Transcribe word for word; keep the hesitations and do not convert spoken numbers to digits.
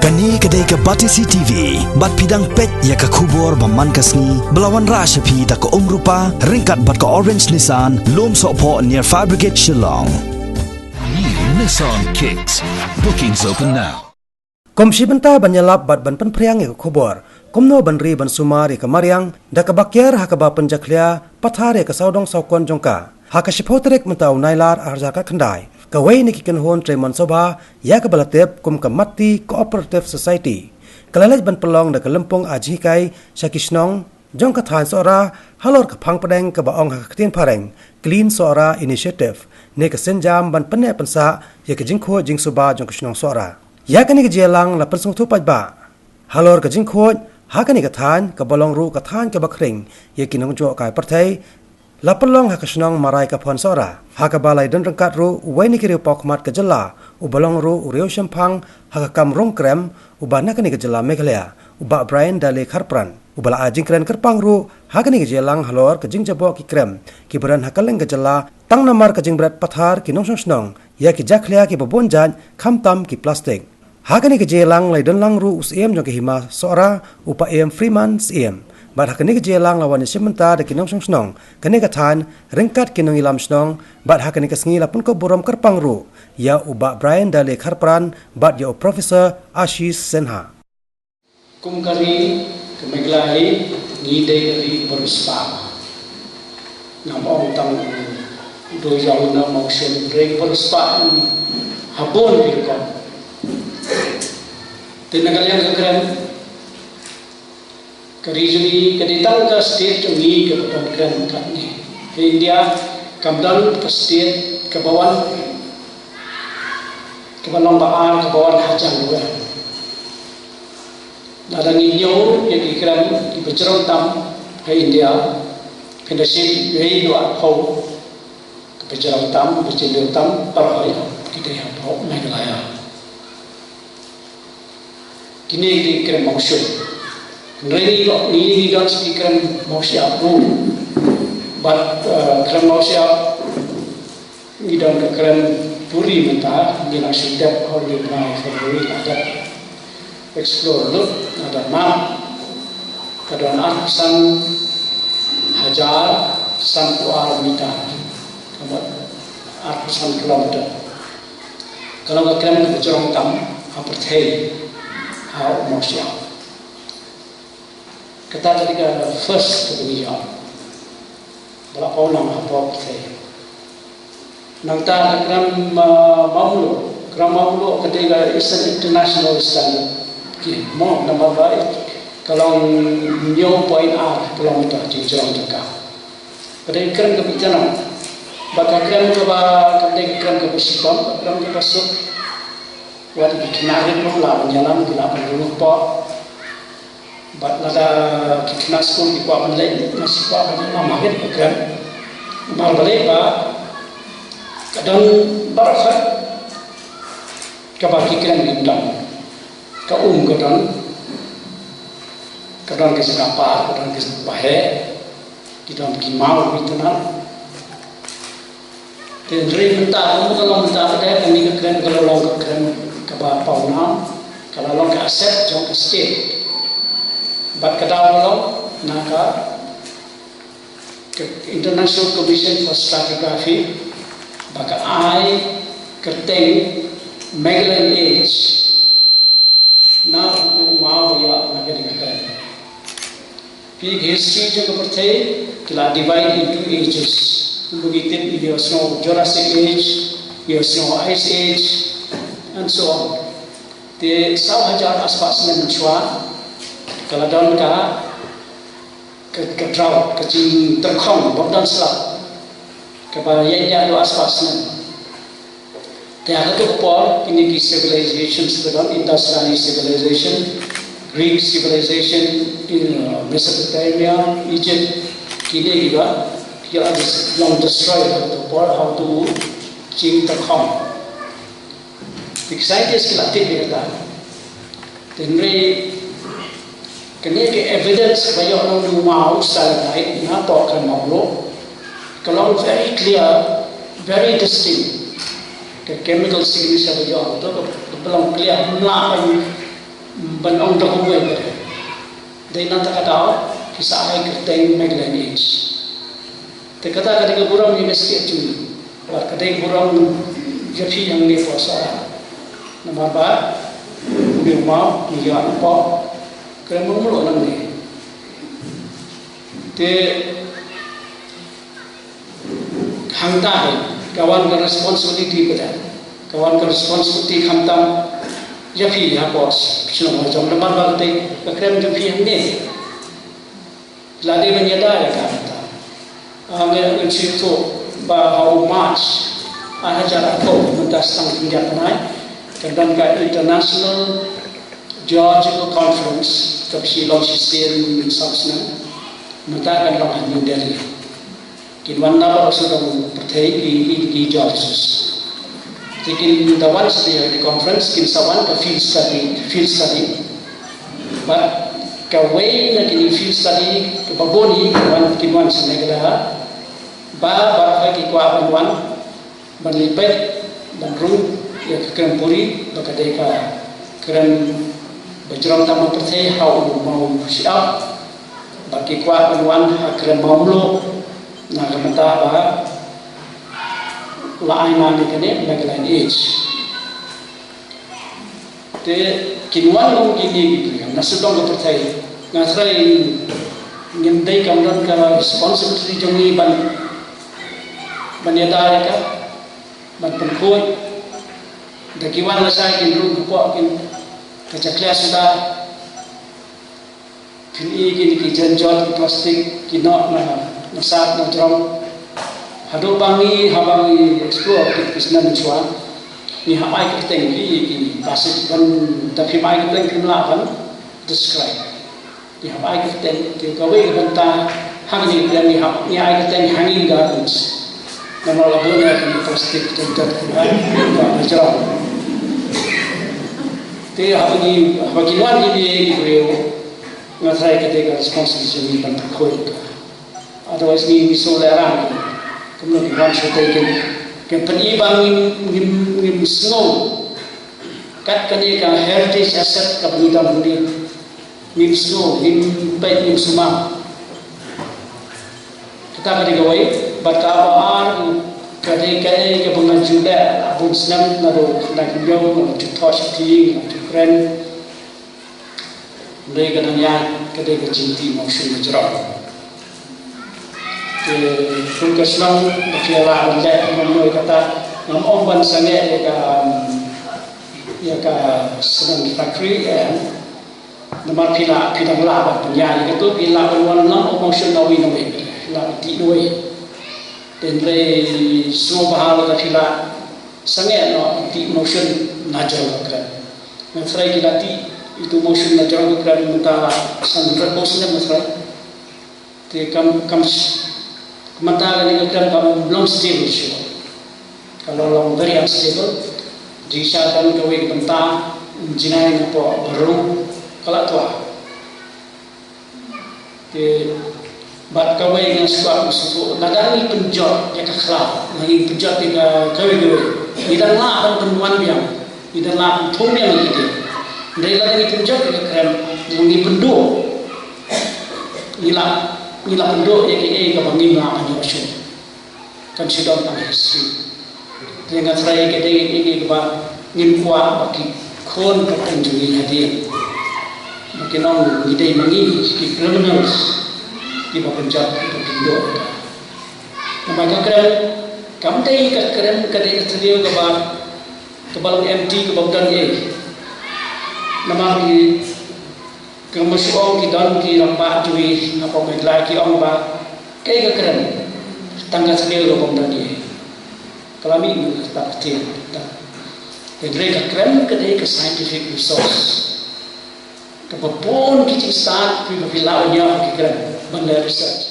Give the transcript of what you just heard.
Kane ka dei ka Batesi T V, bad phi dang peit ïa ka khubor ba man ka sngi, ba la wanrah sha phi da ka Umrupa, ryngkat bad ka Orange Nissan, Lumsohphoh near Fire Brigade Shillong. New Nissan Kicks. Bookings open now. Kum shi bynta ban ïalap bad ban pynphriang ïa ka khubor kumno ban ri ban sumar ïa ka mariang da kaba kiar ha kaba pynjakhlia pathar ïa ka sawdong sawkun jong ka. Ha ka shiphew tarik mynta u Nailar arhajar khatkhyndai, kawei na ki kynhun treimon shabha ïa kaba la tip kum ka Matti Cooperative Society ka la leit ban pynlong da ka lympung ai jinghikai sha ki shnong jong ka thaiñ Sohra halor ka phang pdeng kaba ong ha ka ktien phareng Clean Sohra Initiative, ne ka sienjam ban pynneh pynsah ïa ka jingkhuid jingsuba jong ka shnong Sohra. Ïa kane ka jingïalang la pynsngewthuh paidbah halor ka jingkhuid ha kane ka thaiñ kaba long ruh ka thaiñ kaba khring ïa ki nongjuh kai pyrthei, la pynlong ha ka shnong Marai Kaphon Sohra, ha kaba la ïadon ryngkat ruh uwei na ki riew paw khmat ka jylla uba long ruh u riew shemphang ha ka kam rung krem uba na kane ka jylla Meghalaya, u Bah Brian Dale Kharpran, uba la ai jingkren kyrpang ruh ha kane ka jingïalang halor ka jingjaboh ki krem kiba don ha kylleng ka jylla, tang namar ka jingbret pathar ki nongshong shnong ïa ki jakhlia kiba bun jait, khamtam ki plastik. Ha kane ka jingïalang la ïadon lang ruh u Syiem jong ka Hima Sohra, u Paiem Freeman Syiem. Bad ha kane ka jingïalang la wan ïashim bynta da ki nongshong shnong kane ka thaiñ, ryngkat ki nongïalam shnong, bad ha kane ka sngi la pynkup burom kyrpang ruh ïa u Bah Brian Dale Kharpran bad ïa u Professor Ashish Sinha. Kum ka ri ka Meghalaya, ngi dei ka ri bariewspah. Ngam ong tang u Doiong ne Mawshun, ri bariewspah ha bun ki rukom. Te na ka liang ka kren, ka ri jong ngi ka dei tang ka state jong ngi kaba don kren katne. Ha India kam don ka state kaba wan, kaba long ba ar, kaba wan hajan ruh. Lada ngi ñiew ïa ki kren kiba jrong tam ha India, phin da shim ïa ki arphew kiba jrong tam, kiba jrong tam, baroh ki dei hapoh Meghalaya. Kine ki dei ki kren mawshun. Hynrei ngi, ngi, ngi don shi ki kren mawshyiap ruh. Bad, eh, kren mawshyiap, ngi don ka kren puri mynta, ngi la shu dep ha u bnai February la dep explore lut, la dep map. Ka don arphew san hajar sanphew ar mitar. Ka mut arphew san kilometer. Ka long ka kren kaba jrong tam ha pyrthei ha u mawshyiap. Kata ka dei ka first kaba ngi ïoh ba la pawnam hapoh pyrthei. Nangta ka kren, ah, Mawmluh, kren Mawmluh ka dei ka, is an international standard. Ki mo namar ba ka long hynñiew point ar kilometer jingjrong jong ka. Ka dei ka kren kaba itynnad. Bad ka kren kaba, ka dei ka kren kaba shitom, ka kren kaba suk. Wat ki khynnah rit ruh lah ban ïalam, ki lah ban rung ruh pop. Bad lada ki khynnah skul ki kwah ban leit, nga shu kwah ban ïalam ha kane ka kren. Namar balei ba ka don baroh kaba ki kren ki don. Ka um ka don, ka don ka jaka par, ka don ka jaka ba heh, ki don ki maw ki tnat. Te hynrei mynta, kumba ka long mynta ka dei, kane ka kren ka la long ka kren kaba pawnam, ka la long ka asset jong ka state. Bad ka daw ka long na ka ka International Commission for Stratigraphy, ba ka ai kyrteng Magellan Age na uto u maw ba ïoh na kane ka kren. Phi, ka history jong ka pyrthei ki la divide into ages. Kumba ngi tip, ngi ïohsngew Jurassic Age, ngi ïohsngew Ice Age, and so on. Te saw hajar arspah snem mynshuwa ka la don ka ka, ka drought, ka jingtyrkhong bym don slap, kaba ïaid ïa arspah snem. Te ha kato ka por kine ki civilizations ba don, Indus Valley Civilization, Greek Civilization, in, uh, Mesopotamia, Egypt, kine kiba ki la long destroyed ha kato ka por, ha kato ka jingtyrkhong. Te ki scientist ki la tip ïa kata. Te hynrei kane ka evidence ba ïoh na une u maw stalagmite na ka kren Mawmluh ka long very clear, very distinct. Ka chemical signature ba ïoh na kato ka, ka long clear, ym lah ban Ban ong da kumwei pat. Dei na kata ka daw ki sa ai kyrteng Magdalene Age. Te kata ka dei ka burom ïa ka state jong ngi. Bad ka dei ka burom ïa phi hangne hapoh Sohra. Namar ba u dei u maw ngi ïa hapoh kren mung mulu nangne. Te hangta hi ka wan ka responsibility pat, ka wan ka responsibility khamtam ïa phi hapoh shnong Lajong namar ba ka dei ka krem jong phi hangne. Lada ban ïada ïa ka hangta. Nga sngewthuh ba ha u March ar hajar arphew mynta sdang pynïap bnai kan don ka International Geological Conference kaba shu long shisien mynsaw snem. Mynta kan long ha New Delhi. Kin wan na baroh sawdong pyrthei ki, ki, ki geologist. Te kin da wan sha ki conference kin sa wan ka field study, field study. Bad kawei na kine field study kaba bun hi kin wan, kin wan sha Meghalaya. Ba baroh ki kwah ban wan ban leit peit ban rung ïa ka krem puri ba ka dei ka krem ba jrong tam ha pyrthei ha u maw shyiap. Ba ki kwah ban wan ha krem mawmluh na ka bynta ba la ai nam ïa kane Magdalene Age. Te kin wan long kine ki briew na sawdong ka pyrthei. Nga tharai ngim dei, kam don ka responsibility jong ngi ban, ban ïada ïa ka, ban pynkhuid. Da ki wan lashai kin rung hapoh kin ka jakhlia suda. Phin i kine ki janjot ki plastik ki noh na, na sat na jrong. Haduh ba ngi, haba ngi explore kit ki snem mynshuwa, ngi hap ai kyrteng ki, ki plastik ban, da phim ai kyrteng phim lah ban describe. Ngi hap ai kyrteng, te kawei ka bynta ha kine ki briew ngi hap, ngi ai kyrteng hanging gardens. Namar la bun ïa ki plastik janjot ki ai na jrong. Te haba ngi, haba kin wan kine ki briew, nga tharai ka dei ka responsibility jong ngi ban pyrkhat. Otherwise ngi, ngi shu lehrain. Kumno kin wan shu tei kin, kin pyni ba ngim, ngim, ngim sngew. Kat kane ka heritage asset kaba ngi don hangne. Ngim sngew, ngim peit, ngim sumar. Kata ka dei kawei, bad kaba ar, ka dei kaei kaba nga ju leh bun snem, naduh khynnah khyndiat, nga ju thoh shithi, nga ju kren. Hynrei ka dang ïaid, ka dei ka jingtih mawshun ba jrong. Te, pun ka shnong, ba phi lah ban leh, kumno kata, ngam ong ban sangeh ïa ka, ïa ka cement factory, eh, namar phi lah, phi dang lah ban pynïaid ïa kato, phi lah ban wan lam, ong mawshun na wei na wei, phi lah ban tih na wei. Te hynrei sngewbha lada phi lah sangeh noh tih mawshun na jrong ka krem. Nga tharai ki la tih itu mawshun na jrong ka krem mynta la san hynriewphew snem nga tharai. Te kam, kam sh-, mynta kane ka krem kam long stable shuh. Ka long, long very unstable. Jingshisha don kawei ka bynta jingai napoh Barung ka la twa. Te bad kawei nga sngewthuh, sngewthuh lada ngi pynjot ïa ka khlaw, lada ngi pynjot ïa ka kawei kawei, ngi dang lah ban pynwan biang, ngi dang lah ban thung biang ïa kine. Hynrei lada ngi pynjot ïa ka krem, ngi pynduh, ngi lah, ngi lah pynduh ïa kaei kaba ngim lah ban ïoh shuh. Kan shu don tang history. Te nga tharai ka dei kaei kaba ngim kwah ba ki khun ka pyrthei jong ngi hadien ba kin ong ngi dei ma ngi ki criminals kiba pynjot, kiba pynduh. Namar ka krem kam dei ka krem, ka dei ka thliew kaba, kaba long empty, kaba ym don ei. Namar ki Kumba shu ong ki don ki rangbah jong ngi hapoh Meghalaya ki ong ba kaei ka krem, tang ka thliew ka bym don ei. Ka la mih mynta ka ktien. Hynrei ka krem ka dei ka scientific resource kaba bun ki jingstad kiba phi lah ban ïoh ha ki krem ban leh research.